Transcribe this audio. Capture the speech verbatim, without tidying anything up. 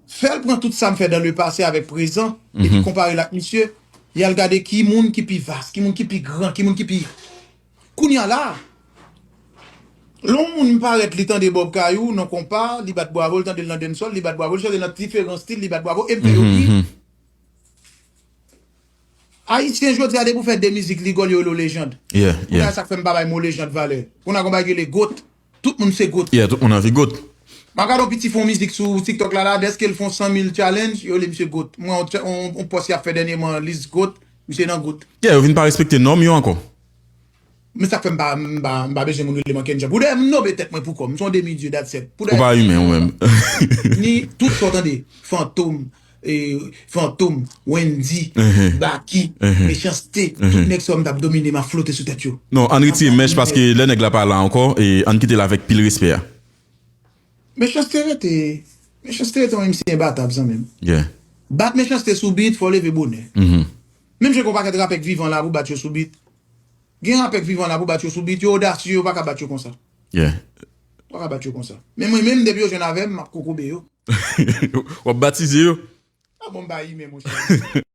Fè l pran tout sa m fè dans le passé avèk prezan, epi konpare l ak misye, y al gade ki moun ki pi vas, ki moun ki pi gran, ki moun ki pi. Kounye a la, lè yon moun parèt, li tande Bob Kayou nan konpa, li bat bravo, li tande l nan dancehall, li bat bravo, li chante nan diferan stil, li bat bravo, e m fè yo ri. Ayisyen jodi a depi w fè de mizik rigòl yo rele w lejand. Yeah, Kounye a yeah. Sa k fè m pa bay mo lejand valè. Kounye a gon bagay ki rele goat. Tout moun se goat. Yeah, tout moun anvi goat. M ap gade yon piti fè yon mizik sou TikTok la la, dèske l fè yon san mil challenge, yo rele misye goat. Mwen yon, yon, yon pòs y ap fè dènyèman, list goat, misye nan goat. Yeah, yo vin pa respekte nòm yo ankò. Men sa k fè m pa, m pa, m pa bezwen moun rele m Kenny Jean. Pou dèyè m nobe tèt mwen pou kò m. M se yon demi dieu, that's it. Pou Ou pa imen ou menm. Ni tout sa w tande. Fantom, e, Fantom, Wendy, Baky, Mechanste, tout nèg sa yo m t ap domine, m ap flote sou tèt yo. Non, ann retire Mech paske lè nèg la pa la ankò, e ann kite l avèk pil respè a. Mechanste rete, Mechanste rete yon M C enbatab zanmi m. Yeah. Bat Mechanste sou beat, fò w leve bonè. Mhm. Menm jan gen yon pakèt rapè k vivan la pou bat yo sou beat. Gen rapè k vivan la pou bat yo sou beat, yo odasye, yo pa ka bat yo konsa. Yeah. Yo pa ka bat yo konsa. Men mwen menm, depi yo jwenn avè m, m ap kokobe yo. W ap batize yo. A bon, m pa imen, monchè.